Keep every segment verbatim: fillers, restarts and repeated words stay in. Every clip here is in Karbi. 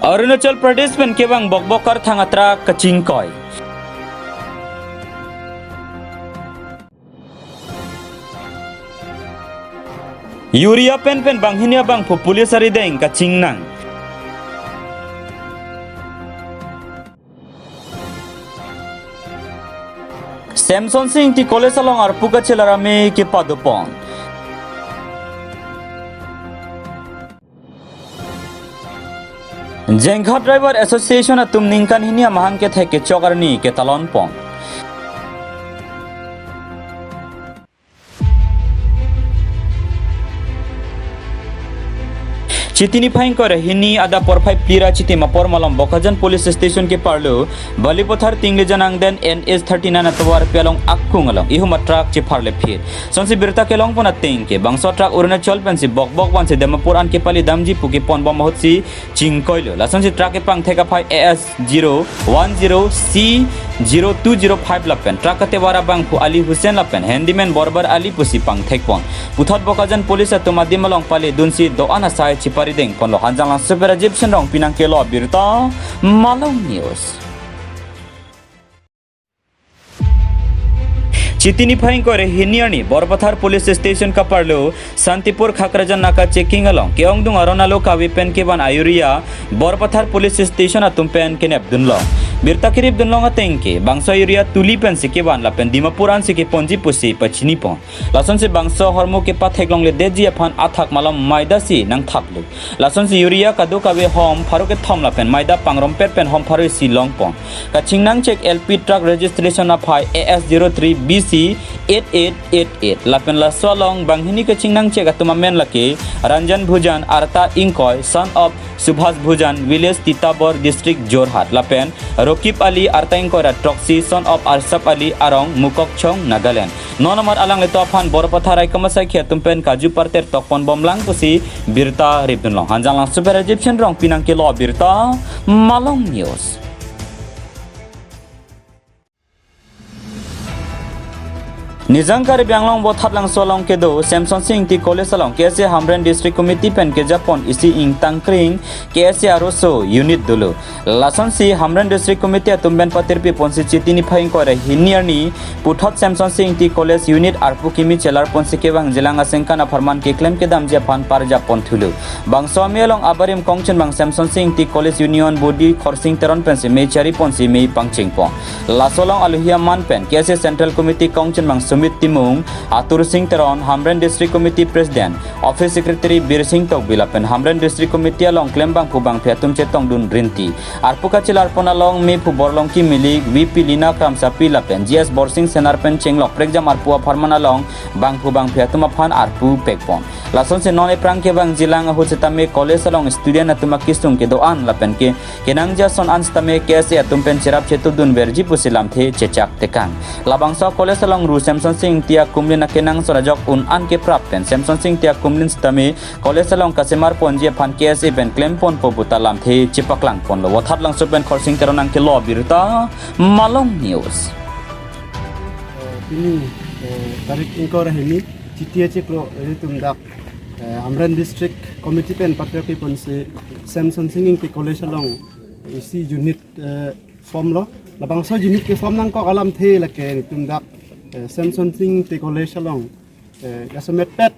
Arunachal Pradesh pen kevang bokbok karthang a-truck kachingkoi. Urea pen pen banghini abangphu police arideng kachingnang. Semsonsing Ingti College along arpu kachelar amei kepadopon. Jenghat Driver Association atum ningkan hini amahang kethek kechok arni ketalonpon. Chiti niphai ingkoi ra hini adap porphai phli ra chitim apor malom Bokajan Police Station keparlo, Balipathar Tinglejan angdeng N H thirty nine atovar pi along akung along ihum a-truck chepharle phit. Sonsi birta kelongpon ateng ke bangso a-truck Arunachal pensi bokbok vansi Dimapur an kepali damji pu keponbom ahutsi chingkoilo. Lasonsi truck kepangthek aphai A S zero one zero C zero two zero five lapen truck katevar abangphu Ali Hussain lapen handyman Borbar Ali pusi pangthekpon. Puthot Bokajan Police atum adim along paledunsi do-an asai cheparidengponlo. Hanjanglangso pen Rajiv Shenrong pinangkelo abirta, Malong News. Chiti niphai ingkoi ra hini arni Borpathar Police Station kaparlo Santipur Khakrajan Naka checking along ke-ongdung aron alo kave pen kevan a-urea Borpathar Police Station atum pen kenepdunlong. Birta keripdunlong ateng ke bangso a-urea Tuli pensi kevan lapen Dimapur ansi keponji pusi pachinipon. Lasonsi bangso ahormu kepatheklongledetji aphan athak malom maidasi nangthaplo. Lasonsi urea kadokave hom pharo kethom lapen maida pangrompet pen hom pharo isi longpon. Kachingnangchek L P truck registration aphai A S zero three B C eight eight eight eight. Lapen laso along banghini kachingnangchek atum amen lake Ranjan Bhujan, arta ingkoi, son of Subhas Bhujan, village Titabor, district Jorhat. Lapen Rokib Ali, arta ingkoi ra throksi, son of Arsap Ali, arong Mukokchung, Nagaland. Non amat alanglitum aphan Borpathar raikom asaikhi atum pen kaju parter tokponbomlang pusi birta ripdunlong. Hanjanglangso pen Rajiv Shenrong pinangkelo abirta, Malong News. Nijang Karbi Anglong Vothatlangso along kedo Semsonsing Ingti College along K S A Hamren District Committee pen kejapon isi ingtangkring K S A Aroso unit dolo. Lasonsi Hamren District Committee atum pen patirpiponsi Chiti niphai ingkoi ra hini arni puthot Semsonsing Ingti College unit arpu kimi chelarponsi kevang jilang asengkan apharman keklem kedamji aphan parjapon thulo. Bangso amei along abarim kongchunbang Semsonsing Ingti College Union Body Khorsing Teron pensi mei chariponsi mei pangchengpon. Laso along alohi aman pen K S A Central Committee kongchunbang Sumit Timung, Atur Sing Teron, Hamren District Committee President, Office Secretary Birsing Tokbi lapen Hamren District Committee along klembangphu bangphi atum chetongdun rinti. Arpu kachelarpon along mephu Borlongki Milik, V P Lina Kramsapi lapen G S Borsing Senar pen chenglok prekjam arpu apharman along bangphu bangphi atum aphan arpu pekpon. Lasonsi non ephrang kevang jilang ahut setame college along student atum akesung kedo-an lapen ke kenangji ason an setame K S A atum pen cherap chetudunverji pusi lamthe chechak tekang. Labangso college along ru Semsonsing Ingti akumlin akenangsot ajok un-an keprap pen Semsonsing Ingti akumlin setame college along kachemarponji aphan K S A pen klemponpo puta lamthe chepaklangponlo. Vothatlangso pen Khorsing Teron nangkelo abirta, Malong News. Eh, pini, eh, tarik ingkoi ra hini, Chiti achiklo, ilitum dak, eh, Hamren District Committee pen patirpiponsi Semsonsing Ingti College along isi unit, eh, formlo. Labangso unit ke form nangkok alamthe lake ilitum dak, eh, Semsonsing Ingti College along, eh, jasemet pet,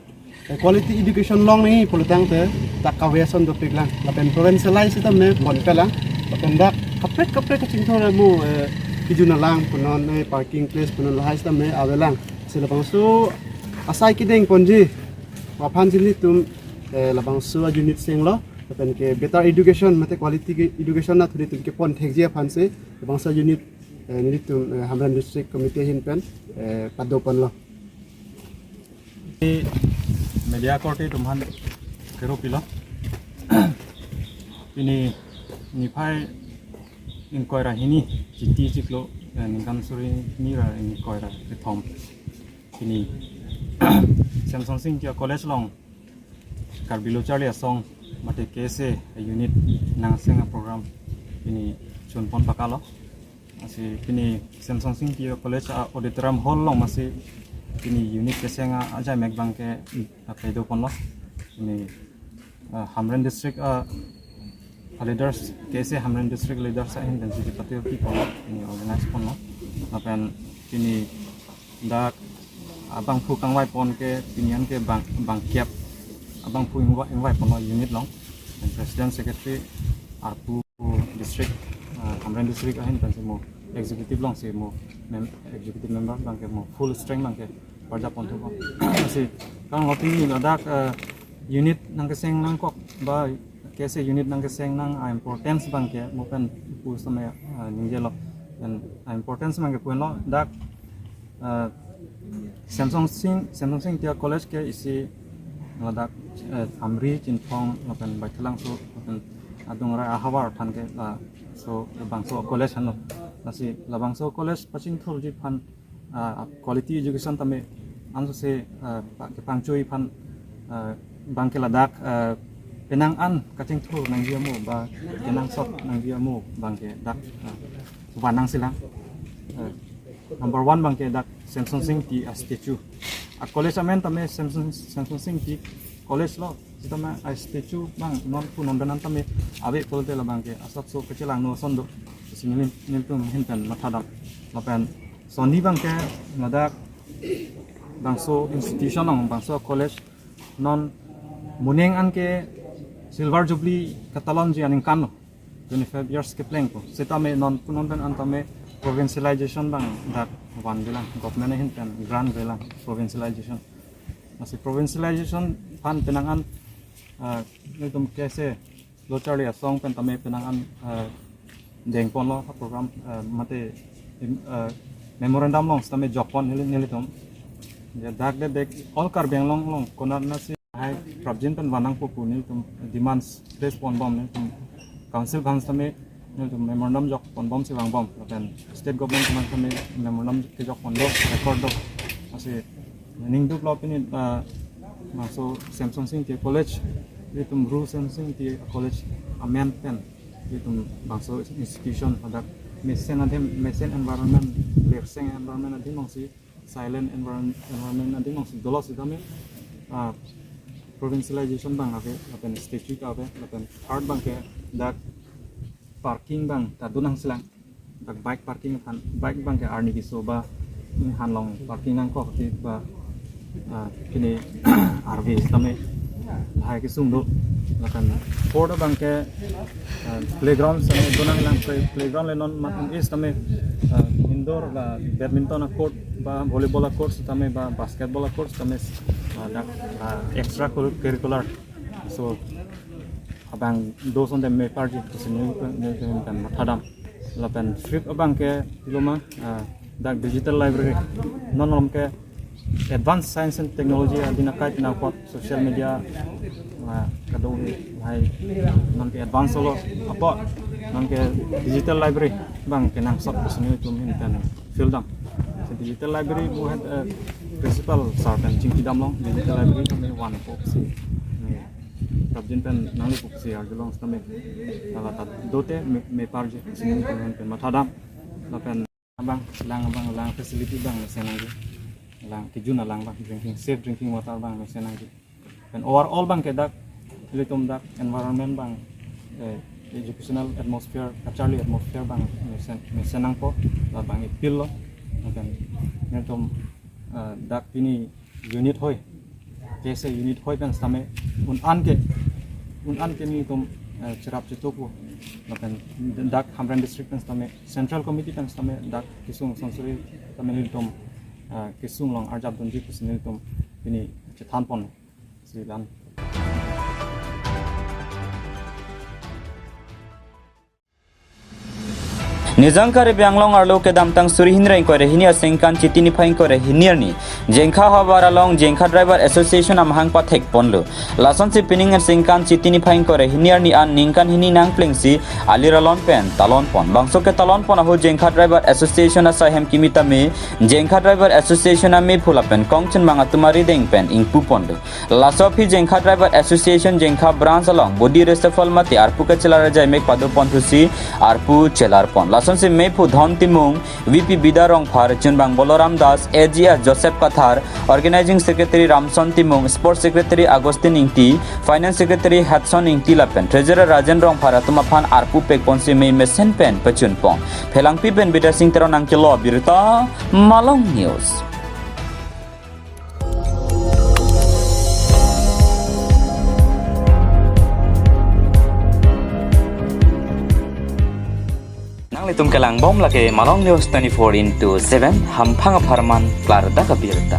eh, quality education longle pulotangte dak kave ason dopiklang. Lapen provincialize setame ponpelang. Lapen dak kaprek kaprek kachingthur amu, eh, kejun alang punon, eh, parking place punon lahai setame avelang. Si labangso asai kedengponji aphansi nelitum, eh, labangso unit senglo. Lapen ke better education mate quality ke education nathuri tum kepon thekji aphansi labangso unit, eh, nelitum, eh, Hamren District Committee ahin pen, eh, padoponlo. Media korte atum aphan kero pilo. Pini niphai ingkoi ra hini, Chiti chiklo, eh, ningkan suri hini ra ingkoi ra kethom. Pini Semsonsing Ingti College along Karbi Lo Charli Asong mate K S A unit nangseng aprogram pini chunpon pakalo. Lasi pini Semsonsing Ingti College a-auditorium hall along masi pini unit keseng a-ajaimek abangke, mm, apedoponlo. Pini, ah, Hamren District, ah, leaders, K S A Hamren District leaders ahin pensi chepatiri ponlo, pini organize ponlo. Lapen pini dak abangphu kangvai pon ke pini an ke bang, bangkep abangphu ingvai, ingvai ponlo unit along. Pen president, secretary, arpu district, uh, Hamren district ahin pensi mo executive alongsi mo mem-, executive member abangke mo full strength abangke parjap ponthupo. Lasi kang lotini ladak, uh, unit nangkeseng nangkok ba K S A unit nangkeseng nang a importance abangke mo pen pu setame, uh, ningjelo. Pen a importance abangke pu henlo dak, uh, Semsonsing, Semsonsing Ingti a college ke isi ladak, uh, Amri, Chinthong lapen Baithalangso lapen adung rai ahavar aphan ke laso labangso college henlo. Lasi labangso college pachingthurji aphan, ah, quality education tame ansose, ah, pa-, kepangchoi aphan, ah, abangke ladak, ah, penang an kachingthur nangji amo ba kenangsot nangji amo abangke dak, ah, van nangsilang. Ah, number one abangke dak Semsonsing Ingti a statue. A college amen tame Semson, Semsonsing Ingti College lo. Sitame a statue abang non pu non pen an tame ave pulote labangke asapso kachelangno ason do. Si neli, nelitum ahin pen mathadam. Lapen sonni abangke ladak bangso institution along, bangso college non moning an ke silver jubilee katalonji aningkan lo. Twenty-five years keplengpo. Sitame non pu non pen an tame provincialization abang dak vanvelang, government ahin pen grant velang provincialization. Lasi provincialization aphan penang an, ah, nelitum K S A lo charli asong pen tame penang an, ah, dengponlo ha program, ah, mate, im-, ah, memorandum along setame jokpon neli, nelitum. Ya, dak de dek all Karbi Anglong along konat nasi hai prapjin pen van nangpo pu nelitum demands raise ponbom, nelitum council aphan setame nelitum memorandum jokponbomsi vangbom. Lapen state government aphan setame memorandum kejokpon do, record do. Lasi ningduklo pini, ah, bangso Semsonsing Ingti College, nelitum Ru Semsonsing Ingti College amen pen nelitum bangso institution ladak mesen adim, mesen environment, lerseng environment adim alongsi, silent environ-, environment adim alongsi dolo sitame, ah, provincialization abang ave, lapen statue ta ave, lapen third abangke dak parking abang ta do nangsilang. Dak bike parking aphan, bike abangke arni keso ba, mm, hanlong parking nangkok ti ba, ah, pini arve setame lahai kesung do. Lapen fourth abangke, ah, playground setame do nanglang, play-, playground le non mat is setame, ah, indoor ba badminton a court ba volleyball a court setame ba basketball a court setame, ah, dak, ah, extra curricular. So abang do sonte meparji pusi neli pen, neli pen mathadam. Lapen fifth abangke loma, ah, dak digital library. Non malom ke advanced science and technology adin akai tina apot social media, ah, kadokave hai non ke advance lo apot non ke digital library abang kenangsot pusi nelitum ahin pen fieldam. So digital library mo het, eh, principal sir pen chingkidam long digital library tame vanpo pusi. Prapjin pen nanglepo pusi arjulong setame. Lata dote me, meparji pusi nelitum ahin pen mathadam. Lapen abang, lang abang, lang facility abang mesen nangji. Lang kejun alang abang, drinking, safe drinking water abang mesen nangji. Pen overall abangke dak, ilitum dak environment abang, eh, educational atmosphere, kacharli atmosphere abang mesen, mesen nangpo, labang ipil lo. Lapen nelitum, eh, dak pini unit hoi, K S A unit hoi pen setame un-an ke, un-an ke nelitum, eh, cherap chetupo. Lapen dak Hamren district pen setame, central committee pen setame dak kesung sonsuri setame nelitum, eh, kesung along arjap dunji pusi nelitum pini chethanpon. Silan. Nijang Karbi Anglong arlo kedamtang suri hini ra ingkoi ra hini aningkan Chiti niphai ingkoi ra hini arni Jengkha havar along Jengkha Driver Association amahang pathekponlo. Lasonsi pining aningkan Chiti niphai ingkoi ra hini arni an ningkan hini nangplengsi alir alon pen talonpon. Bangso ketalonpon ahut Jengkha Driver Association asai hem kimi tame Jengkha Driver Association amephu lapen kongchenmang atum arideng pen ingpuponlo. Laso aphi Jengkha Driver Association Jengkha Branch along body reshuffle mate arpu kachelar ajai mek padoponthusi arpu chelarpon. Laso Sonsi mephu Dhon Timung, V P Bida Rongphar, chunbang Boloram Das, A G S Joseph Kathar, Organizing Secretary Ramson Timung, Sports Secretary Augustine Ingti, Finance Secretary Hudson Ingti lapen Treasurer Rajen Rongphar atum aphan arpu pekponsi mei mesen pen pachunpon. Phelangpi pen Bidya Sing Teron nangkelo birta, Malong News. Nanglitum kelangbom lake Malong News twenty-four into seven, hamphang apharman klardak abirta.